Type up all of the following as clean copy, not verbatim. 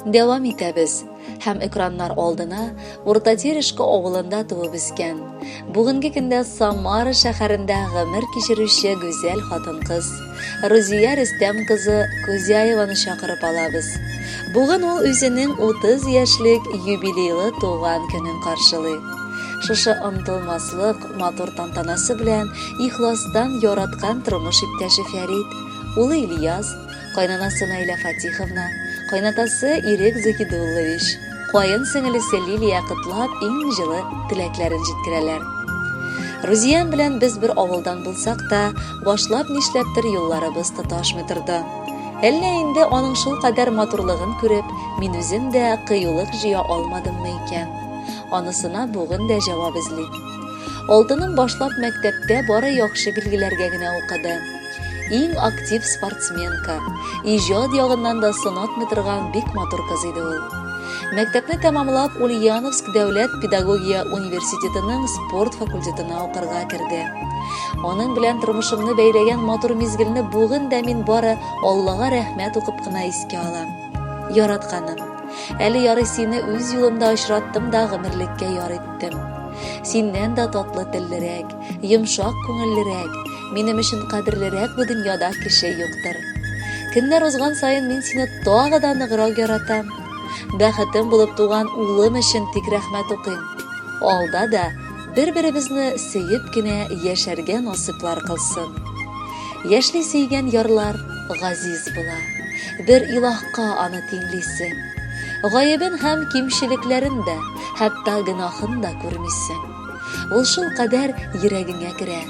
Дәвам итәбез һәм экраннар алдына Урта Терешка авылында туып үскән, бүгенге көндә Самара шәһәрендә гомер кичерүче гүзәл хатын-кыз Рузия Рөстәм кызы Кузяеваны чакырып алабыз. Бүген ул үзенең 30 яшьлек юбилейлы туган көнен каршылый. Шушы онытылмаслык матур тантанасы белән ихластан яраткан тормыш иптәше Фәрит, улы Ильяс, кайнанасы Наилә Фатиховна, кайнатасы Ирек Заһидуллович, каен сеңелесе Лилия котлап иң җылы теләкләрен җиткерәләр. Рузиям белән без бер авылдан булсак та, башлап нишләптер юлларыбыз тоташмый торды. Әллә инде аның шул кадәр матурлыгын күреп, мин үзем дә кыюлык җыя алмадыммы икән? Анысына бүген дә җавап эзлим. Алтыным башлап мәктәптә бары яхшы билгеләргә генә укыды. Иң актив спортсменка, иҗат ягыннан да сынатмый торган бик матур кыз иде ул. Мәктәпне тәмамлап, Ульяновск дәүләт педагогия университетының спорт факультетына укырга керде. Аның белән тормышымны бәйләгән матур мизгелне бүген дә мин бары Аллага рәхмәт укып кына искә алам. Яратканым, әле ярый сине үз юлымда очраттым да гомерлеккә яр иттем. Синнән дә татлы теллерәк, йомшак күңеллерәк, минем өчен кадерлерәк бу дөньяда кеше юктыр. Көннәр узган саен мин сине тагы да ныграк яратам. Бәхетем булып туган улым өчен тик рәхмәт укыйм. Алда да бер-беребезне сөеп кенә яшәргә насыйплар кылсын. Яшьли сөйгән ярлар газиз була. Бер илаһка аны тиңлисең. Гаебен һәм кимчелекләрен дә, хәтта гөнаһын да күрмисең. Ул шул кадәр йөрәгеңә керә,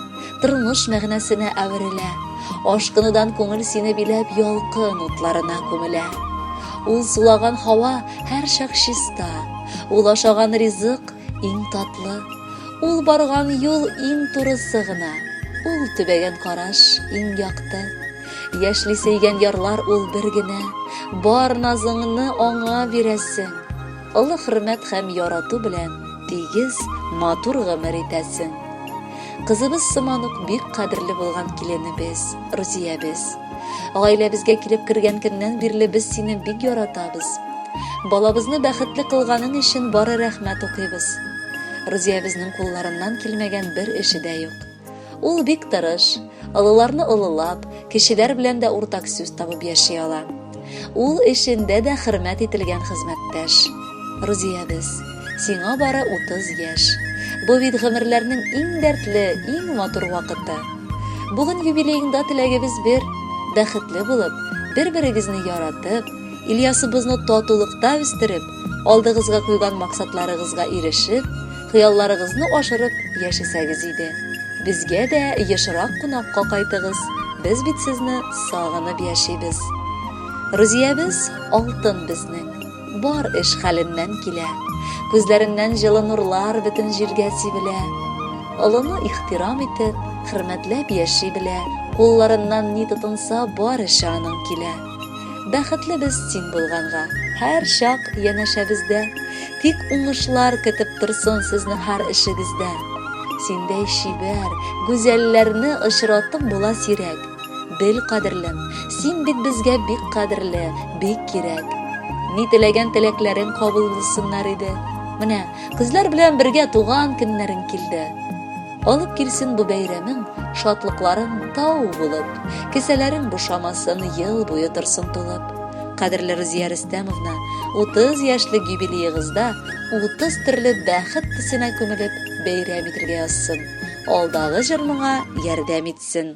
тормыш мәгънәсенә әверелә. Ашкынудан күңел сине биләп ялкын утларына күмелә. Ул сулаган һава һәрчак чиста, ул ашаган ризык иң татлы, ул барган юл иң турысы гына, ул төбәгән караш иң якты. Яшьли сөйгән ярлар ул бер генә, бар назыңны аңа бирәсең. Олы хөрмәт һәм ярату белән тигез, матур гомер итәсең. Кызыбыз сыман ук бик кадерле булган киленебез, Рузиябез. Гаиләбезгә килеп кергән көннән бирле без сине бик яратабыз. Балабызны бәхетле кылганың өчен бары рәхмәт укыйбыз. Рузиябезнең кулларыннан килмәгән бер эше дә юк. Ул бик тырыш, олыларны олылап, кешеләр белән дә уртак сүз табып яши ала. Ул эшендә дә хөрмәт ителгән хезмәттәш. Рузиябез, сиңа бары 30 яшь. Бу бит гомерләрнең иң дәртле, иң матур вакыты. Бүген юбилееңда теләгебез бер, бәхетле булып, бер-берегезне яратып, Ильясыбызны татулыкта үстереп, алдыгызга куйган максатларыгызга ирешеп, Хыялларыгызны ашырып яшәсәгез иде. Безгә дә ешрак кунакка кайтыгыз, без бит сезне сагынып яшибез. Рузиябез алтын безнең, бар эш хәленнән килә. Күзләреннән җылы нурлар бөтен җиргә сибелә. Олыны ихтирам итеп, хөрмәтләп яши белә, кулларыннан ни тотынса, бар эше аның килә. Бәхетле без син булганга, һәр чак янәшәбездә. Тик уңышлар көтеп торсын сезне һәр эшегездә. Синдәй чибәр, гүзәлләрне очратып була сирәк. Бел, кадерлем, син бит безгә бик кадерле, бик кирәк. Ни теләгән теләкләрең кабул булсыннар иде. Менә, кызлар белән бергә туган көннәрең килде. Алып килсен бу бәйрәмең, шатлыкларың тау булып, кесәләрең бушамасын, ел буе торсын тулып. Кадерле Рузия Рөстәмовна, 30 яшьлек юбилеегызда 30 төрле бәхет төсенә күмелеп бәйрәм итергә язсын. Алдагы җыр моңа ярдәм итсен.